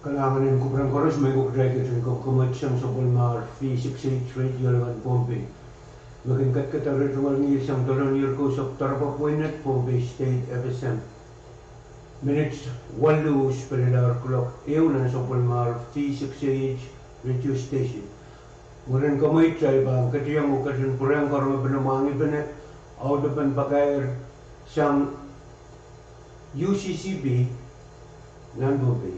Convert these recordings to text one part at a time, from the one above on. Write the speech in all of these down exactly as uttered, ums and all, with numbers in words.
Kalahngan en kupwuren koaros me kitail ketin kokohwei sang sapwellimomwi V six H Radio Lekan Pohnpei, me kin kadkadahr tungoal ngihl sang doadoahk en ire koaros doaropwe pweinen Pohnpei State F S M. Minit waluh spelelahr kuloak ehu nan sapwellimomwi V six H Radio Station. Mwurin komour, kitail pahn ketiong oh ketin pwurehng karonge pene mwahngih pene audepen pakair sang U C C P nan Pohnpei.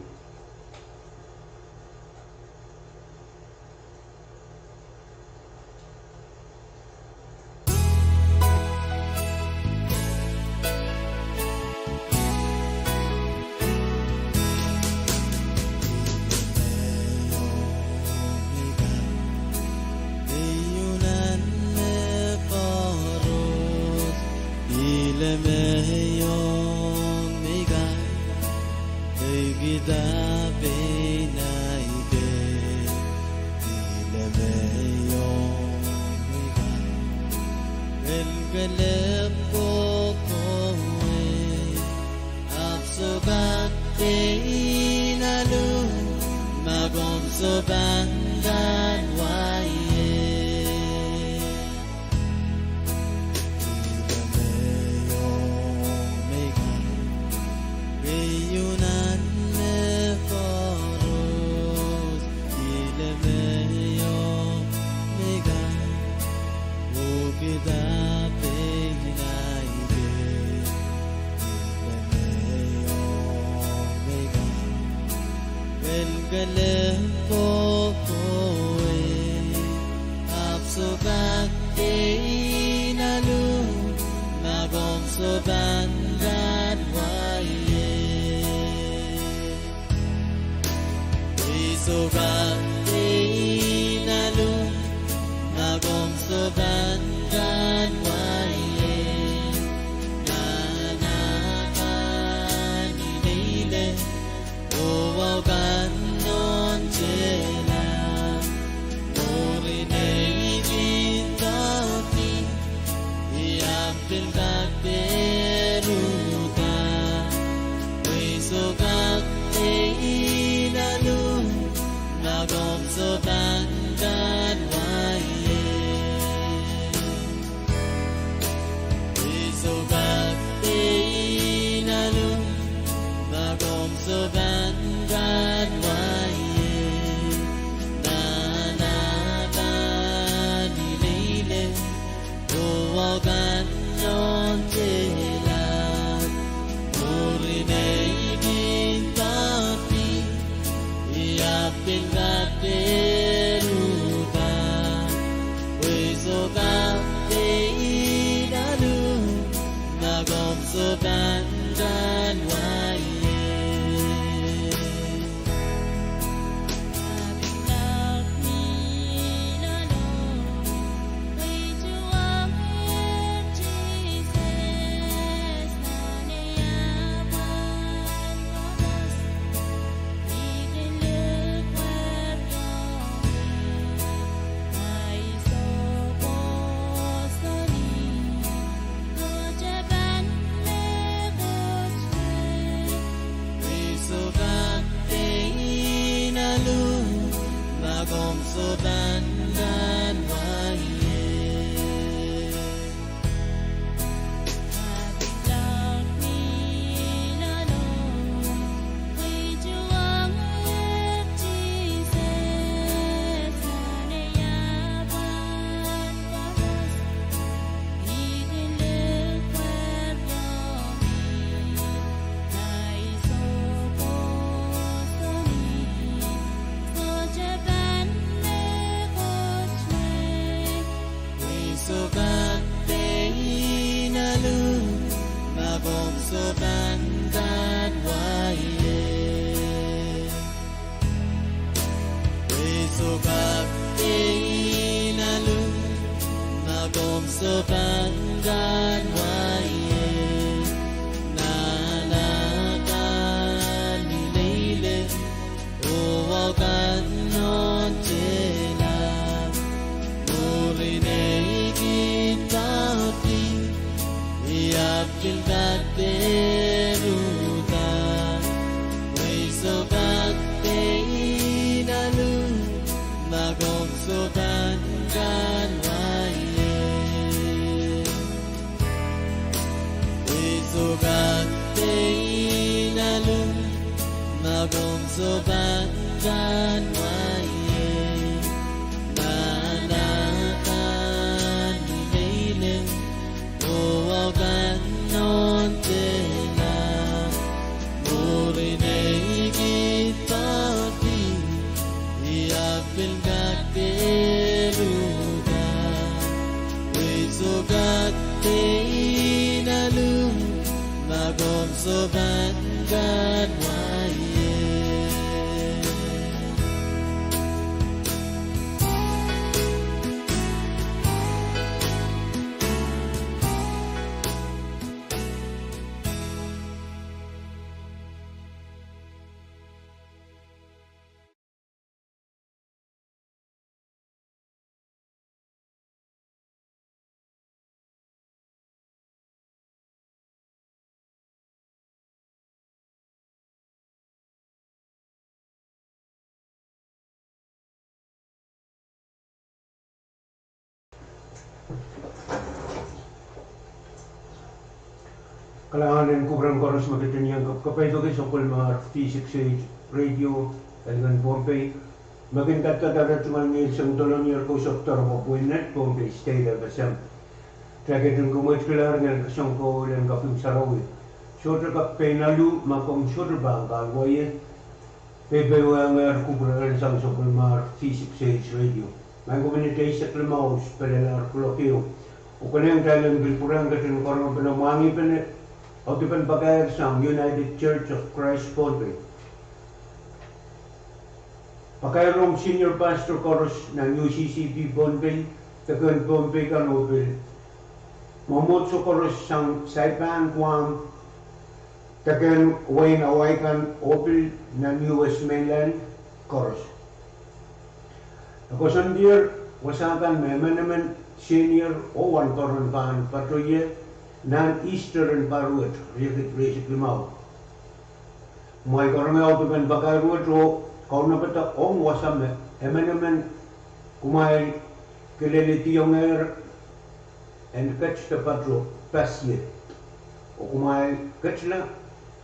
Sohte kak pein alu ma komw sohte pahn kak wai ie. Nan akan mehlel oh akan nohn tehla, mwurin ei kihda pil, I ahpw pil kak keluhda. Ei sohte kak pein alu ma komw sohte pahn kak wai ie. Kalahngan en kupwuren koaros me ketin iang kap-, kapai peki Sapwellimar V six H Radio, Elngen Pohnpei, me kin kadkadahr tungoal ngihl seng dollop ni ar kousapw doaropwe pwihn en Pohnpei State F S M. Kitail ketin kumweitkilahr ni kesempwal en kaping sarawi. Sohte kak pein alu ma komw sohte pahn kak wai ie. Peipeiehngehr kupwurerehn sang Sapwellimar V six H Radio. Maing ko, minit eisek limau pil pelehr kuloak ehu. Oh konehng kitail en pil pwurehng ketin karonge pene mwahngih pene audepen pakair sang United Church of Christ Pohnpei. Pakair ong senior pastor koaros nan U C C P Pohnpei, deke en Pohnpei kan oh pil mwomwohdiso koaros sang Saipan, Guam, deke en wehin Hawaii kan oh pil nan U S mainland koaros. E koasoandier wasa kan me emenemen senior oh wahnpoaron pahn patohie nan Easter en pahr wet, riekid rieisek limau. Kumwail karonge audepen pakair wet oh kaunopada ong wasa me emenemen kumwail kilelehdiong ehr en ket de patoh pasie. Oh kumwail ketla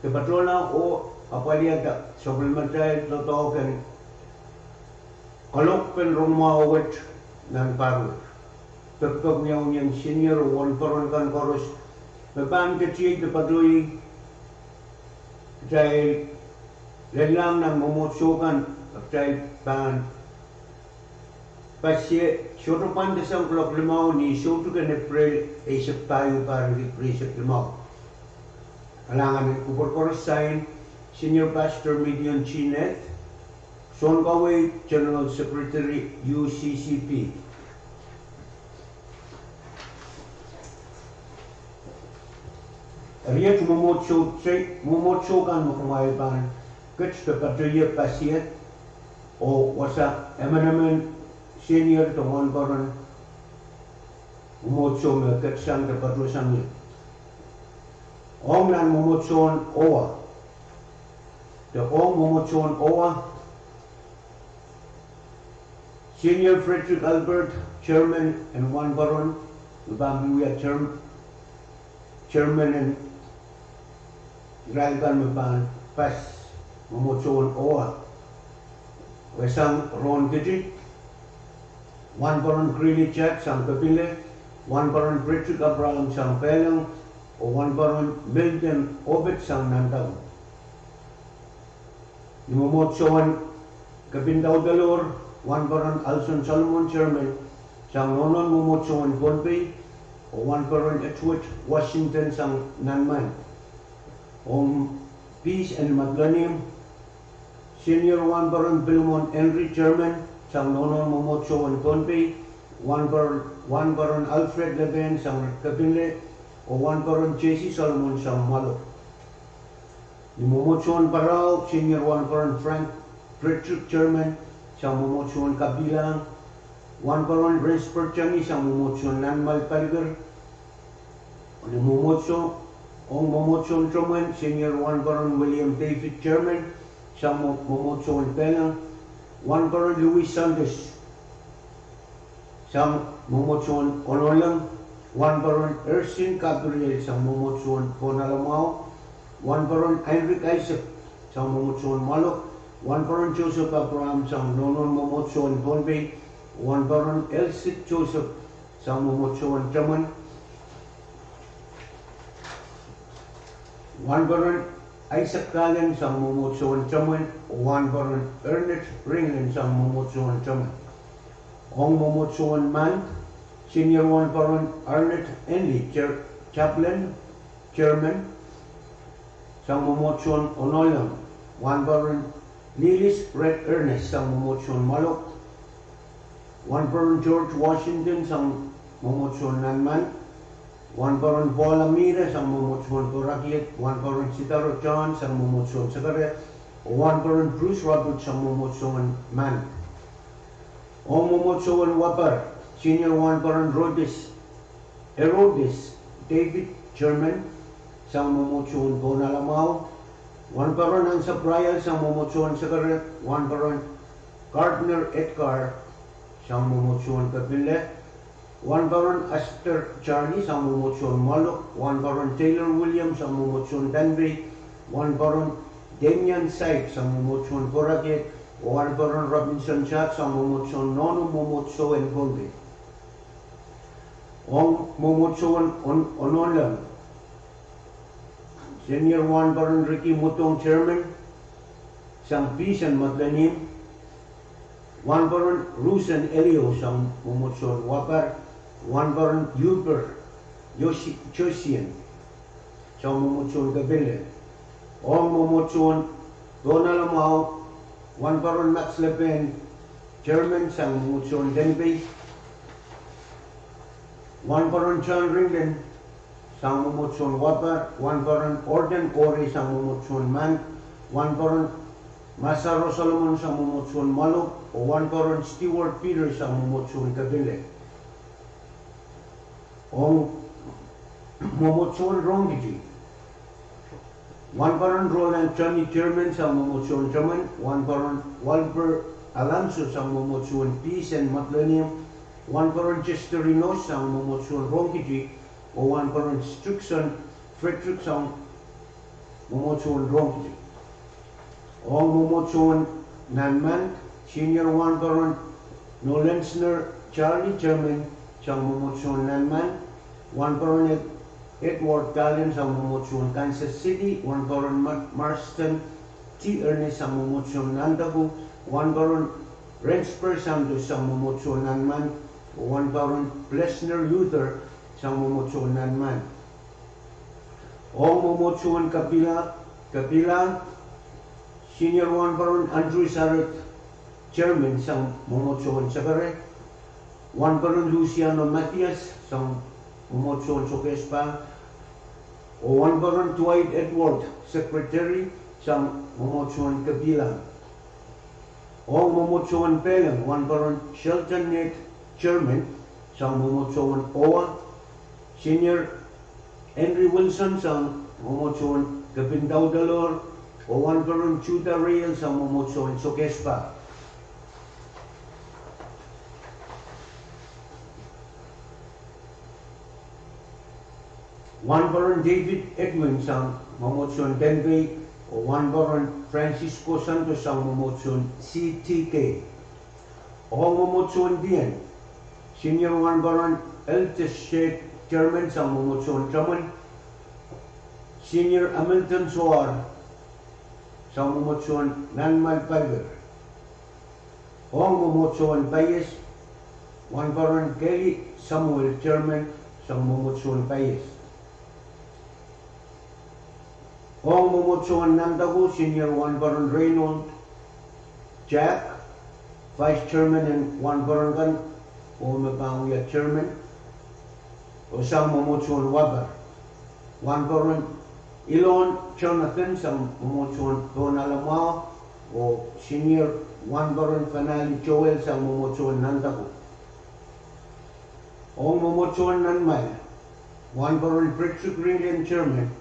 de patohla oh apwaliada sapwellimatail doadoahk en kalohkpen rongamwahu wet nan pahr wet. Pekipek wiawiong senior oh wahnpoaron kan koaros me pahn ketiei de patohie kitail lellahng nan mwomwohdiso kan, kitail pahn pasie sohte pwandasang kuloak limau ni soutik en Epreil eisek pahieu, pahr riekid rieisek limau. Kalahngan en kupwur koaros, sain, Senior Pastor Midion Chineth, Sounkawei General Secretary U C C P. Eri iet mwomwohdiso, mwomwohdiso kan me kumwail pahn ket de patohie pasie, oh wasa emenemen senior de wahnpoaron mwomwohdiso me ketsang de patohsang ie. Ong nan mwomwohdisohn Oa, de ong mwomwohdisohn Oa, Senior Frederick Albert, Chairman en wahnpoaron, me pahn pil wia Chairman en irail kan me pahn pas mwomwohdisohn Oa. Wehsang Rohn Kiti, wahnpoaron Greeley Jack sang Kepinle, wahnpoaron Frederick Abraham sang Pehleng, oh wahnpoaron Milton Obed sang Nantaku. Ni mwomwohdisohn Kepindaudelohr, wahnpoaron Alson Solomon, Chairman sang nohnohn mwomwohdisohn Pohnpei, oh wahnpoaron Edward Washington sang Nanmang. Ong pihs en Madolenihmw, Senior wahnpoaron Pilimon Henry, Chairman sang nohnohn mwomwohdisohn Pohnpei, wahnpoaron, wahnpoaron Alfred Leben sang Kepinle, oh wahnpoaron J C Solomon sang Mwalo. Ni mwomwohdisohn Pahrao, Senior wahnpoaron Frank Frederick, Chairman sang mwomwohdisohn Kapilang, wahnpoaron Rensburg Tani sang mwomwohdisohn Nanmal Paliker. Ni mwomwohdiso, ong mwomwohdisohn Tomwen, Senior wahnpoaron William David, Chairman sang mwo-, mwomwohdisohn Pehleng, wahnpoaron Louis Santos sang mwomwohdisohn Ononleng, Wahnpoaron Ersin Gabriel sang mwomwohdiso en Pohnala mwahu. Wahnpoaron Heinrich Isaac sang mwomwohdiso en Mwaluh. Wahnpoaron Joseph Abraham sang nohno en mwomwohdiso en Pohnpei. Wahnpoaron Elsit Joseph sang mwomwohdiso en Temen. Wahnpoaron Isaac Kalen sang mwomwohdiso en Temen. Wahnpoaron Ernest Ringlen sang mwomwohdiso en Temen. Ong mwomwohdiso en Mand, Senior Wahnpoaron Arnett Henley, Chaplain, Chairman, sang mwomwohdiso en Onolong. Wahnpoaron Lilis Red Ernest sang mwomwohdiso en Mwaluh. Wahnpoaron George Washington sang mwomwohdiso en Nanman. Wahnpoaron Paul Amira sang mwomwohdiso en Porakiet. Wahnpoaron Sidaro John sang mwomwohdiso en Sekere. Wahnpoaron Bruce Roberts sang mwomwohdiso en Mand. Ong mwomwohdiso en Wapar, Senior Wahnpoaron Rhodes, Herodes David, Chairman, sang mwomwohdiso en Pohnala mwahu. Wahnpoaron Ansa Brial sang mwomwohdiso en Sekere. Wahnpoaron Gardner Edgar sang mwomwohdiso en Kepinle. Wahnpoaron Esther Charlie sang mwomwohdiso en Mwaluh. Wahnpoaron Taylor William sang mwomwohdiso en Pohnpei. Wahnpoaron Damian Said sang mwomwohdiso en Porakiet. Wahnpoaron Robinson Chad sang mwomwohdiso en nohno mwomwohdiso en Pohnpei. Ong mwomwohdiso en Onolong, Senior Wahnpoaron Ricky Mutong, Chairman, sang Peace and Madlanim. Wahnpoaron Rusen Elio sang mwomwohdiso en Wapar. Wahnpoaron Uber Josien sang mwomwohdiso en Kepinle. Ong mwomwohdiso en Pohnala mwahu, Wahnpoaron Max Lepen, Chairman sang mwomwohdiso en Pohnpei. Wahnpoaron John Ringlen sang mwomwohdiso en Wapar. Wahnpoaron Orden Ore sang mwomwohdiso en Mand. Wahnpoaron Masaro Solomon sang mwomwohdiso en Mwaluh. Wahnpoaron Stewart Peters sang mwomwohdiso en Kepinle. Ong mwomwohdiso en Rongkiti, Wahnpoaron Roland Johnny, Chairman sang mwomwohdiso en Temen. Wahnpoaron Walper Alonso sang mwomwohdiso en Peace and Madlanim. Wahnpoaron Chester Inos sang mwomwohdiso en Rongkiti. Oh Wahnpoaron Strickson Frederick sang mwomwohdiso en Rongkiti. Ong mwomwohdiso en Nanman, Senior Wahnpoaron Nolensner Charlie, Chairman sang mwomwohdiso en Nanman. Wahnpoaron Edward Kalen sang mwomwohdiso en Kansas City. Wahnpoaron Marston T Ernest sang mwomwohdiso en Nantaku. Wahnpoaron Rensburg Santos sang mwomwohdiso en Nanman. Wahnpoaron Plesner Luther sang mwomwohdiso en Nanman. Ong mwomwohdiso en Kapila, Senior Wahnpoaron Andrew Saret, Chairman sang mwomwohdiso en Sekere. Wahnpoaron Luciano Mathias sang mwomwohdiso en Sokehs Pah. Oh Wahnpoaron Dwight Edward, Secretary sang mwomwohdiso en Kapila. Ong mwomwohdiso en Peleng, Wahnpoaron Shelton Ned, Chairman sang mwomwohdiso en Oa. Senior Henry Wilson sang mwomwohdiso en Kepindaudalohr. Oh Wahnpoaron Judah Real sang mwomwohdiso en Sokehs Pah. Wahnpoaron David Edwin sang mwomwohdiso en Pohnpei. Oh Wahnpoaron Francisco Santos sang mwomwohdiso en C T K. Ong mwomwohdiso en Dien, Senior Wahnpoaron Eltis Shek, Chairman sang mwomwohdiso en Temen. Senior Hamilton Soar sang mwomwohdiso en Nanmal Paiper. Ong mwomwohdiso en Paies, Wahnpoaron Kelly Samuel, Chairman sang mwomwohdiso en Paies. Ong mwomwohdiso en Nantaku, Senior Wahnpoaron Raynold Jack, Vice Chairman en wahnpoaron kan, oh me pahn wia Chairman, oh sang mwomwohdiso en Wapar. Wahnpoaron Ilon Jonathan sang mwomwohdiso en Pohnala mwahu, oh Senior Wahnpoaron Fanali Joel sang mwomwohdiso en Nantaku. Ong mwomwohdiso en Nanmal, Wahnpoaron Frederick Ringlen, Chairman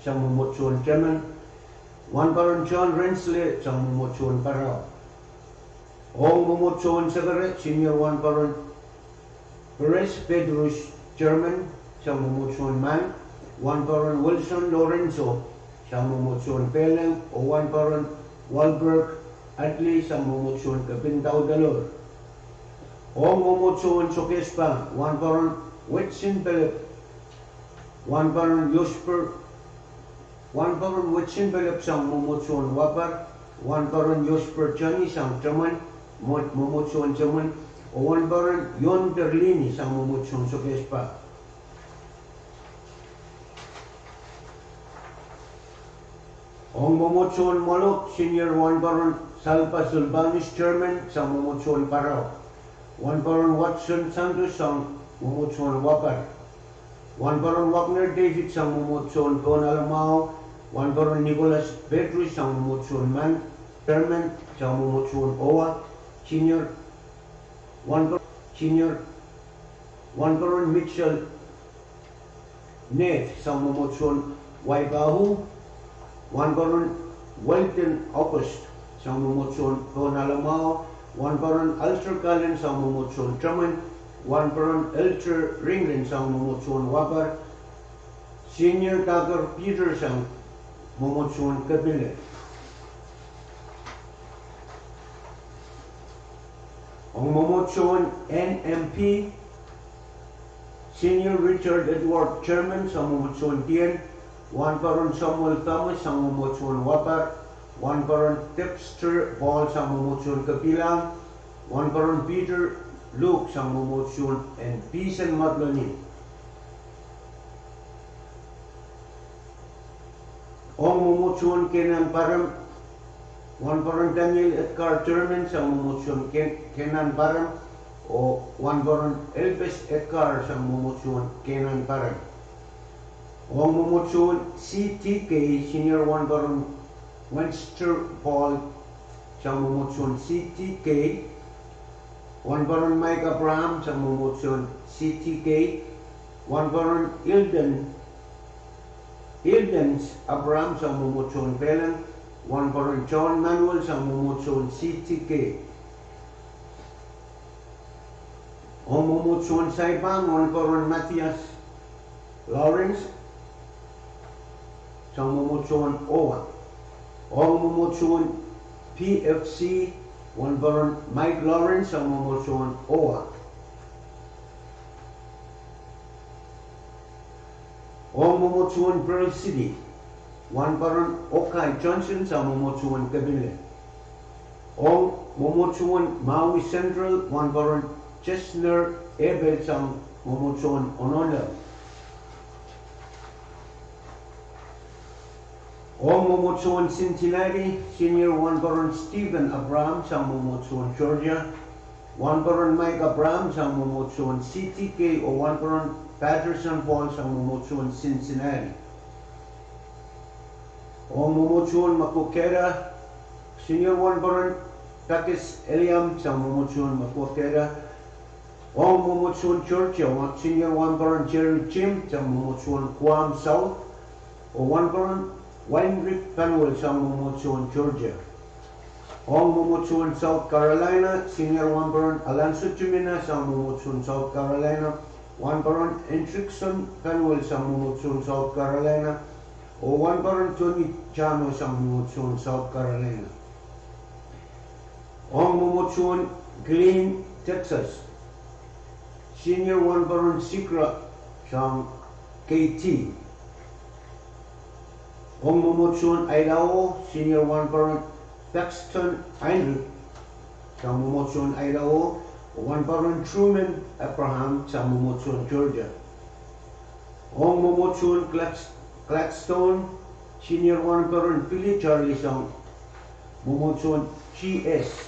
sang mwomwohdiso en Temen. Wahnpoaron John Rensley sang mwomwohdiso en Parao. Ong mwomwohdiso en Sekere, Senior Wahnpoaron Perez Petrus, Chairman sang mwomwohdiso en Maun, Wahnporon Wilson Lorenzo sang mwomwohdiso en Peleng, oh Wahnporon Walberg Adley sang mwomwohdiso en Kepin Daudelor. Ong mwomwohdiso en Sokehs Pahn, Wahnporon Wetsin Pelep, Wahnporon Yosper, Wahnporon Wetsin Pelep sang mwomwohdiso en Wapar, Wahnporon Yosper Johnny sang Temen, mwomwohdiso en Temen, oh Wahnporon Yon Perlini sang mwomwohdiso en Sokehs Pahn. Ong mwomwohdiso en Mwahlok, Senior Wahnporon Salpa Silvanus, Chairman sang mwomwohdiso en Parau. Wahnporon Watson Santos sang mwomwohdiso en Wapar. Wahnporon Wagner David sang mwomwohdiso en Pohnala Mwahu. Wahnporon Nicholas Petrus sang mwomwohdiso en Maun, Chairman sang mwomwohdiso en Oa. Senior Wahnporon, Senior Wahnporon Mitchell Ned sang mwomwohdiso en Waipahu, Wahnporon Weldon August sang mwomwohdiso en Pohnala Mwahu, Wahnporon Alter Kalen sang mwomwohdiso en Temen, Wahnporon Elter Ringlen sang mwomwohdiso en Wapar, Senior Doctor Peter sang mwomwohdiso en Kepile. Ong mwomwohdiso en N M P, Senior Richard Edward, Chairman sang mwomwohdiso en Dien, Wahnporon Samuel Thomas sang mwomwohdiso en Wapar, Wahnporon Dexter Paul sang mwomwohdiso en Kepilang, Wahnporon Peter Luke sang mwomwohdiso en Pisen Madolenihmw. Ong mwomwohdiso en Kenan Parem, Wahnporon Daniel Edgar, Chairman sang mwomwohdiso en Ken-, Kenan Parem, oh Wahnporon Elpis Edgar sang mwomwohdiso en Kenan Parem. Ong mwomwohdiso en C T K, Senior Wahnporon Wenster Paul sang mwomwohdiso en C T K, Wahnporon Mike Abraham sang mwomwohdiso en C T K, Wahnporon Ilden, Ildens Abraham sang mwomwohdiso en Peleng, Wahnporon John Manuel sang mwomwohdiso en C T K. Ong mwomwohdiso en Saipan, Wahnporon Matthias Lawrence sang mwomwohdiso en Oa. Ong mwomwohdiso en P F C, Wahnporon Mike Lawrence sang mwomwohdiso en Oa. Ong mwomwohdiso en Pearl City, Wahnporon Okai Johnson sang mwomwohdiso en Kepile. Ong mwomwohdiso en Maui Central, Wahnporon Chesner Abel sang mwomwohdiso en Onondaga. Ong mwomwohdiso en Cincinnati, Senior Wahnporon Stephen Abraham sang mwomwohdiso en Georgia, Wahnporon Mike Abraham sang mwomwohdiso en C T K, oh Wahnporon Patterson Paul sang mwomwohdiso en Cincinnati. Ong mwomwohdiso en Maquoketa, Senior Wahnporon Takis Eliam sang mwomwohdiso en Maquoketa. Ong mwomwohdiso en Georgia, Senior Wahnporon Jerry Jim sang mwomwohdiso en Guam South, oh Wahnporon Weinrich Panuel sang mwomwohdiso en Georgia. Ong mwomwohdiso en South Carolina, Senior Wahnporon Alan Sutimina sang mwomwohdiso en South Carolina, Wahnporon Hendrickson Panuel sang mwomwohdiso en South Carolina, oh Wahnporon Tony Chano sang mwomwohdiso en South Carolina. Ong mwomwohdiso en Killeen, Texas, Senior Wahnporon Sigra sang K T. Ong mwomwohdiso en Idaho, Senior Wahnporon Paxton Heinrich sang mwomwohdiso en Idaho, oh Wahnporon Truman Abraham sang mwomwohdiso en Georgia. Ong mwomwohdiso en Clarks-, Clarkston, Senior Wahnporon Billy Charlie sang mwomwohdiso en G S.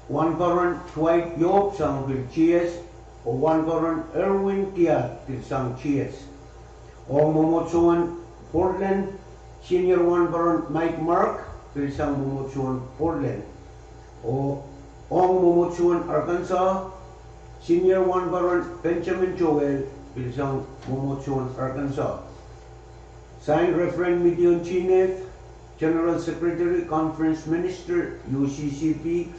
Wahnporon Dwight Yob sang pil G S, oh Wahnporon Erwin Kiad pil sang G S. Ong mwomwohdiso en Portland, Senior Wahnporon Mike Mark pil sang mwomwohdiso en Portland. Oh ong mwomwohdiso en Arkansas, Senior Wahnporon Benjamin Joel pil sang mwomwohdiso en Arkansas. Sain Reverend Midion Chineth, General Secretary, Conference Minister, U C C P,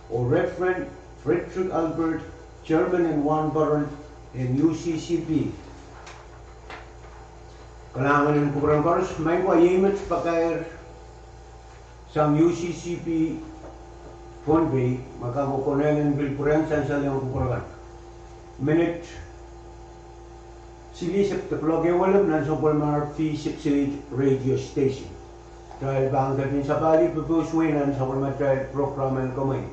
oh Reverend Frederick Albert, Chairman en Wahnpoaron en U C C P. Kalahngan en kupwuren koaros, maing ko, iei met pakair sang U C C P Pohnpei, ma ke konehng en pil pwurehng sansal ong kupwur kan. Minit silihsek de kuloak ehu elep nan sapwellimatail V six eight radio station. Kitail pahn ketin sapahlih pepehs wei nan sapwellimatail program en komwi.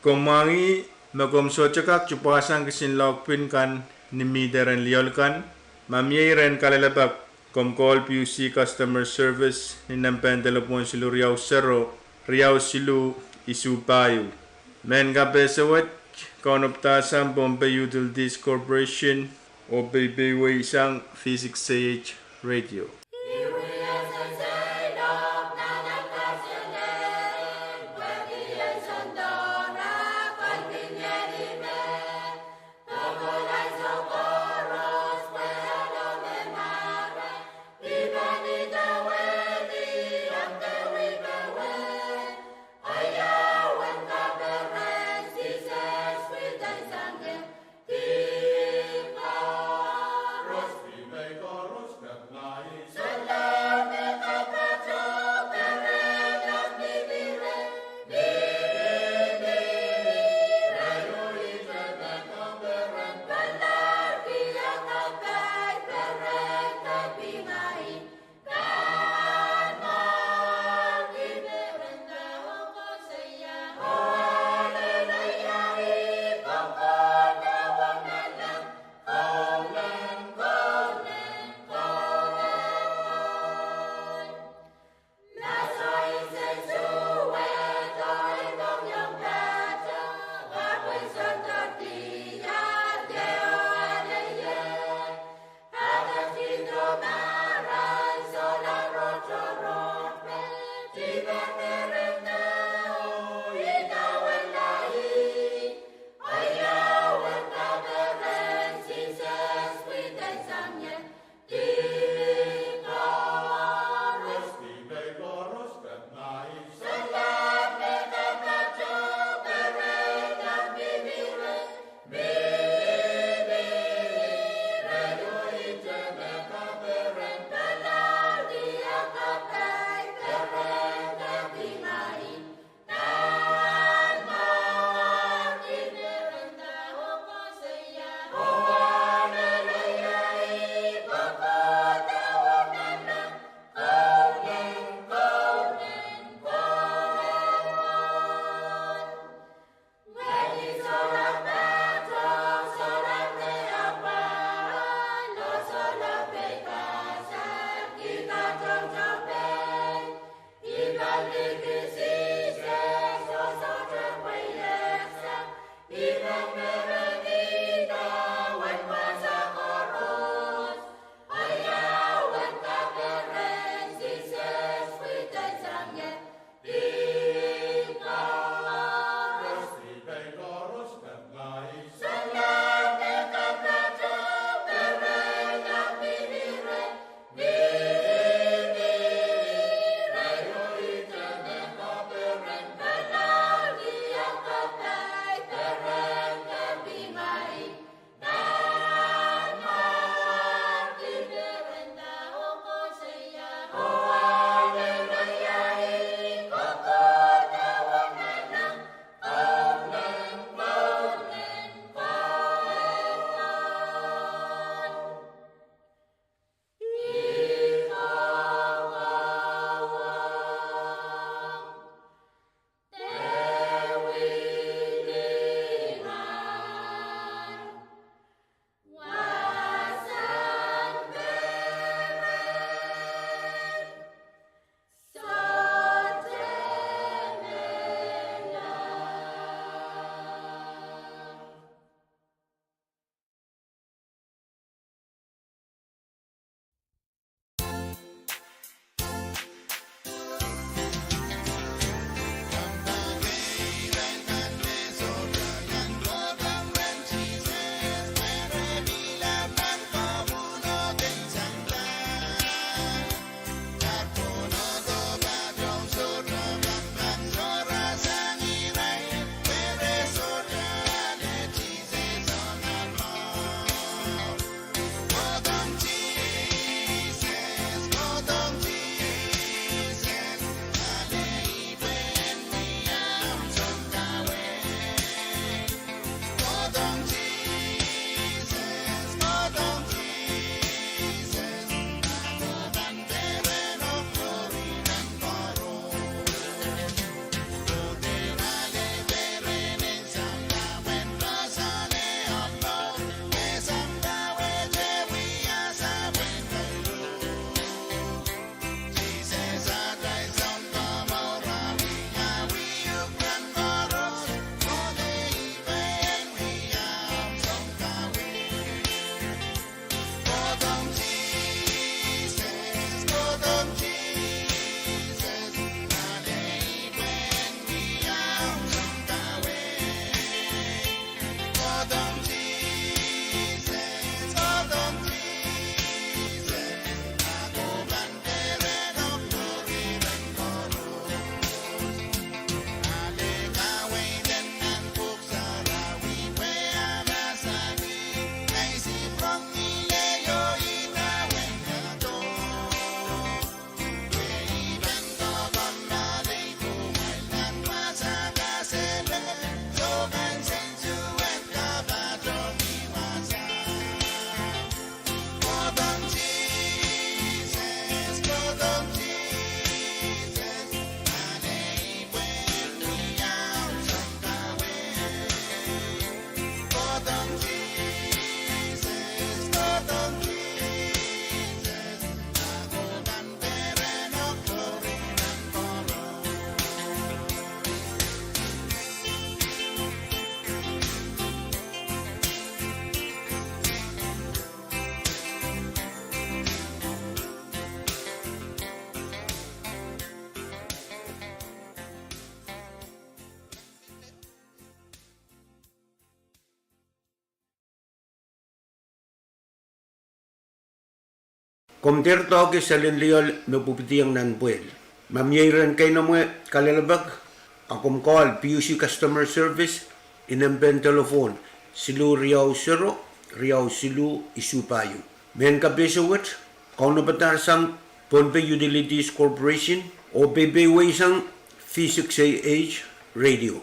Komw mwahngih me komw sohte kak tupwasang kisin lohkpin kan ni mihte rehn lioal kan. Ma mie iren kalelapak, komw call PUC customer service ni nempehn delepwohn siluh riau sero, riau siluh, isuh pahieu. Mehn kapehse wet, Kaunopada sang Pohnpei Utilities Corporation, oh peipeieisang V six K H radio. Komw dehr doahke selen lioal me pwupwidiong nan pwehl. Ma mie iren keinemwe kalelapak, a komw call P U C Customer Service, inempehn telephone siluh riau sero, riau siluh isuh pahieu. Mehn kapehse wet, kaunopada sang Pohnpei Utilities Corporation, oh peipeiweisang V six A H radio.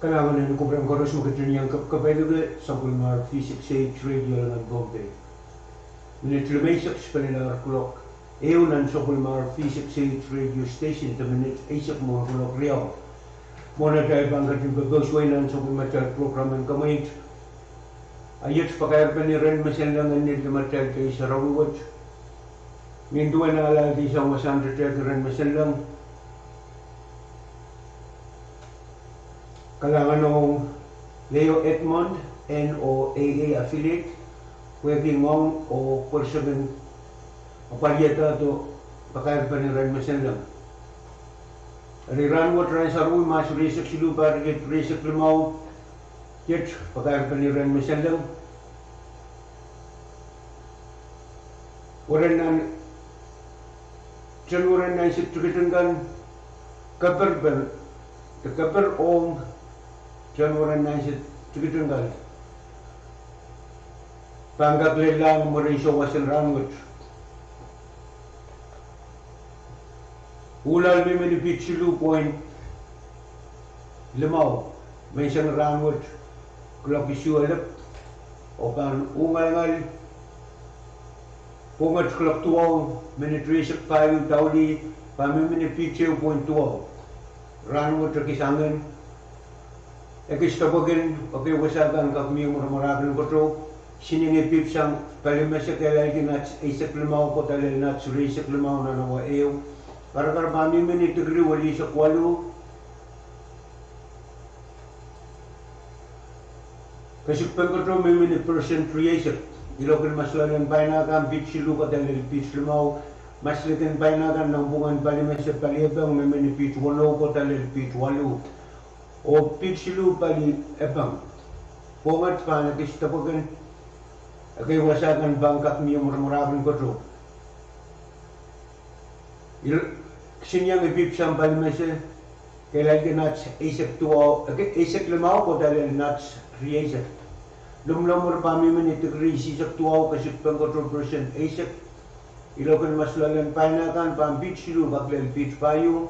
Kalahngan en kupwuren koaros me ketin iang kepkepelke sapwellimar V six H radio nan Pohnpei. Minit limeisek sipelelahr kuloak ehu nan sapwellimar V six H radio station de minit eisek mwohn kuloak riau. Mwohn atail pahn ketin pepeusuwei nan sapwellimatail program en kemweit, a iet pakairpen iren mesenleng en nin limatail pei sarawi wet. Nin duwen alaldi sang wasahn tetehk iren mesenleng, kalahngan ong Leo Edmond, N O A A affiliate, pwehki ngoang oh pwerseken apwaliada de pakairpen iren mesenleng. Eri rahnwet rahn sarawi, Mahs rieisek siluh, pahr riekid rieisek limau, iet pakairpen iren mesenleng. Weren nan, tohn weren nan sik tikitik kan, keperpen, de keper ong tohn weren nan sik tikitik kan pahn kak lellahng mwurin souwas en rahnwet. Uhloal mihmi ni piht siluh point limau menseng rahnwet, kuloak isuh elep, oh pahn ungaingal pwunget kuloak duwau minit rieisek pahieu daulih, pahn mihmi ni piht ehu point duwau. Rahnwet ekis angen, ekis depwekin, ekei wasa kan kak mie mwaramwarahkin koto, kisinieng ipwipw sang palimese kehlailki nats eisek limau kohda lel nats rieisek limau nan awa ehu. Karakar pahn mihmi ni dikri welieisek waluh. Kesik pen koto mihmi ni percent rieisek. Iloak en masloalen paina kan piht siluh kohda lel piht limau. Masliken paina kan nanpwungen palimese paliepeng mihmi ni piht weneu kohda lel piht waluh, oh piht siluh paliepeng. Pwunget pahn ekis depwekin, ekei wasa kan pahn kak mie mwaramwarahkin koto. Kisinieng ipwipw sang palimese kehlailki nats eisek duwau, ekei eisek limau kohda lel nats rieisek. Lomwlomwur pahn mihmi ni dikri isihsek duwau, kesik pen koto percent eisek. Iloak en masloalen paina kan pahn piht siluh kak lel piht pahieu.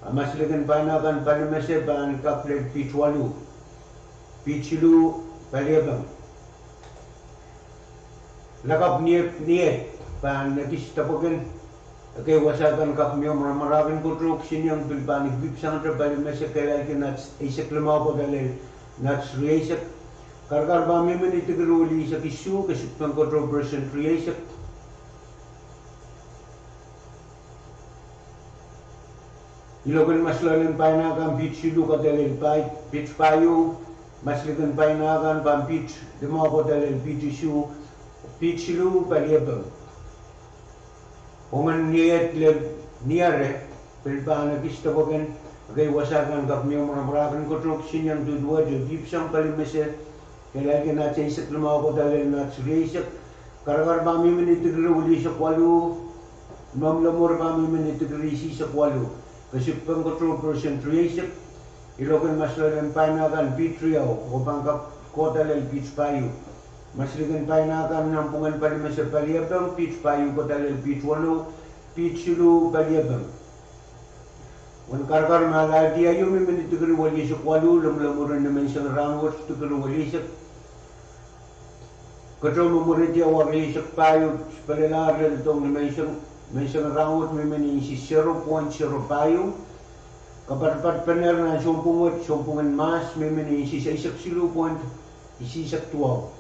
A masliken paina kan palimese pahn kak lel piht waluh, piht siluh paliepeng. Lakapw niet, niet pahn ekis depwekin, ekei wasa kan kak mie mwaramwarahkin koto. Kisinieng pil pahn ipwipw sangete palimese kehlailki nats eisek limau kohda lel nats rieisek. Karakar pahn mihmi ni dikri welieisek isuh, kesik pen koto percent rieisek. Iloak en masloalen paina kan piht siluh kohda lel piht pahieu. Masliken paina kan pahn piht limau kohda lel piht isuh, piht siluh paliepeng. Ongen niet lel niare pil pahn ekis depwekin, ekei wasa kan kak mie mwaramwarahkin koto. Kisinieng duduwehte ipwipwsang palimese kehlailki nats eisek limau kohda lel nats rieisek. Karakar pahn mihmi ni dikri welieisek waluh. Lomwlomwur pahn mihmi ni dikri isihsek waluh, kesik pen koto percent rieisek. Iloak en masloalen paina kan piht riau, oh pahn kak kohda lel piht pahieu. Masliken paina kan nanpwungen palimese paliepeng piht pahieu kohda lel piht weneu, piht siluh paliepeng. Wen karakar me alaldi ehu mihmi ni dikri welieisek waluh, lomwlomwur en nimenseng rahnwet dikri welieisek. Koto me mwerehdi awa rieisek pahieu sipelelahr lel dohng nimenseng, nimenseng rahnwet mihmi ni insi zero point zero pahieu. Kapareparepenehr nan sounpwong wet, sounpwong en Mahs, mihmi ni insi eisek siluh point isihsek duwau.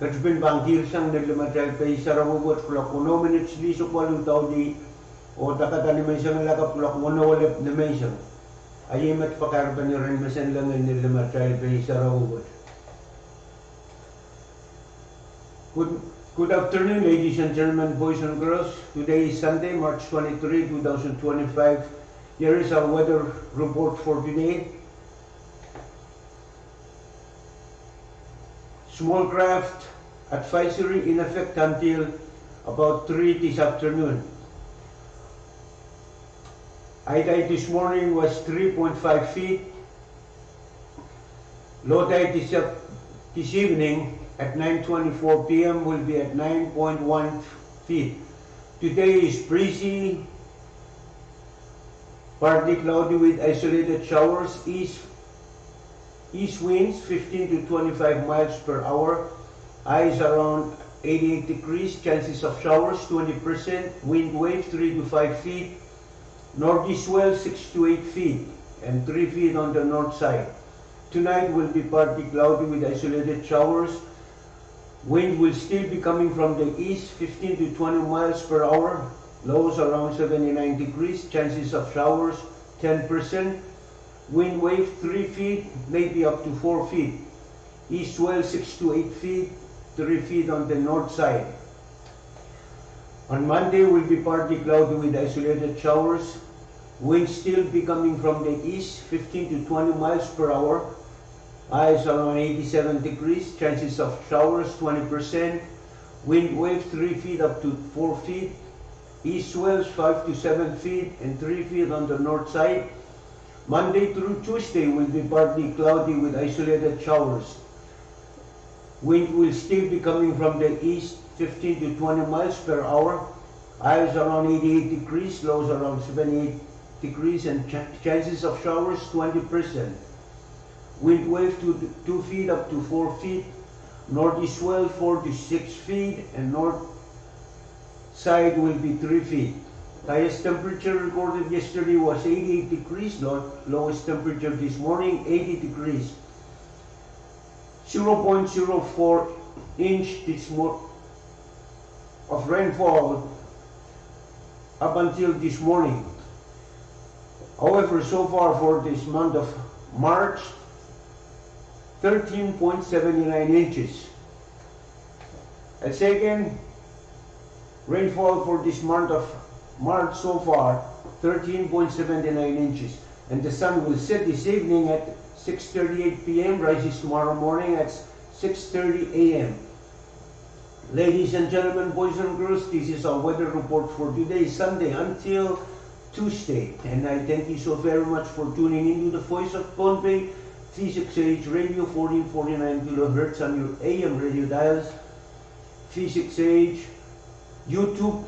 Ketipin pahn kihsang nin limatail pei sarawi wet kuloak weneu minit silihsek waluh daulih, oh dakada nimenseng lakapw kuloak weneu elep nimenseng. A iei met pakairpen iren mesenleng en nin limatail pei sarawi wet. Good, good afternoon, ladies and gentlemen, boys and girls. Today is Sunday, March twenty-three, two thousand twenty-five. Here is our weather report for today. Small craft advisory in effect until about three this afternoon. High tide this morning was three point five feet. Low tide this, this evening at nine twenty-four P M will be at nine point one feet. Today is breezy, Partly cloudy with isolated showers. East, east winds fifteen to twenty-five miles per hour. Highs around eighty-eight degrees. Chances of showers twenty percent. Wind wave three to five feet. Northeast swell six to eight feet and three feet on the north side. Tonight will be partly cloudy with isolated showers. Wind will still be coming from the east, fifteen to twenty miles per hour. Lows around seventy-nine degrees, chances of showers ten percent. Wind wave three feet, maybe up to four feet. East swell six to eight feet, three feet on the north side. On Monday will be partly cloudy with isolated showers. Winds still be coming from the east, fifteen to twenty miles per hour. Highs around eighty-seven degrees, chances of showers twenty percent. Wind wave three feet up to four feet. East swells five to seven feet and three feet on the north side. Monday through Tuesday will be partly cloudy with isolated showers. Wind will still be coming from the east, fifteen to twenty miles per hour. Highs around eighty-eight degrees, lows around seventy-eight degrees, and ch-, chances of showers twenty percent. Wind wave two, two feet up to four feet. Northeast swell four to six feet, and north side will be three feet. Highest temperature recorded yesterday was eighty-eight degrees. Low-, lowest temperature this morning, eighty degrees. Zero point zero four inch this mor-, of rainfall up until this morning. However, so far for this month of March, thirteen point seven nine inches. I say again, rainfall for this month of March so far, thirteen point seven nine inches. And the sun will set this evening at six thirty-eight p m, rises tomorrow morning at six thirty a m. Ladies and gentlemen, boys and girls, this is our weather report for today, Sunday, until Tuesday. And I thank you so very much for tuning into the Voice of Pohnpei, V six A H Radio, fourteen forty-nine kilohertz on your A M radio dials, V six A H, YouTube,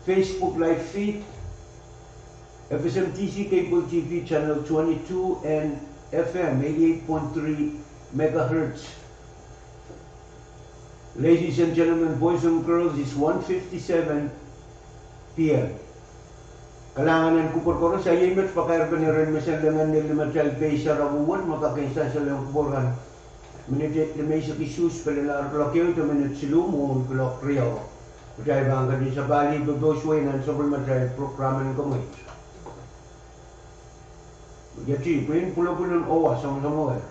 Facebook live feed, F S M T C cable T V channel twenty-two, and F M eighty-eight point three megahertz. Ladies and gentlemen, boys and girls, it's one fifty-seven p m. Kalahngan en kupwur koaros, a iei met pakairpen iren mesen lengen ni limatail pei sarawi wet me kak sehse leng kupwur kan. Minit limeisek isuh pil lahr kuloak ehu de minit siluh mwohn kuloak riau. Kitail pahn ketin sapahl pepous wei nan sapwellimatail program en komwit. Iei pwihn pwulopwul en Owa Song Samuel.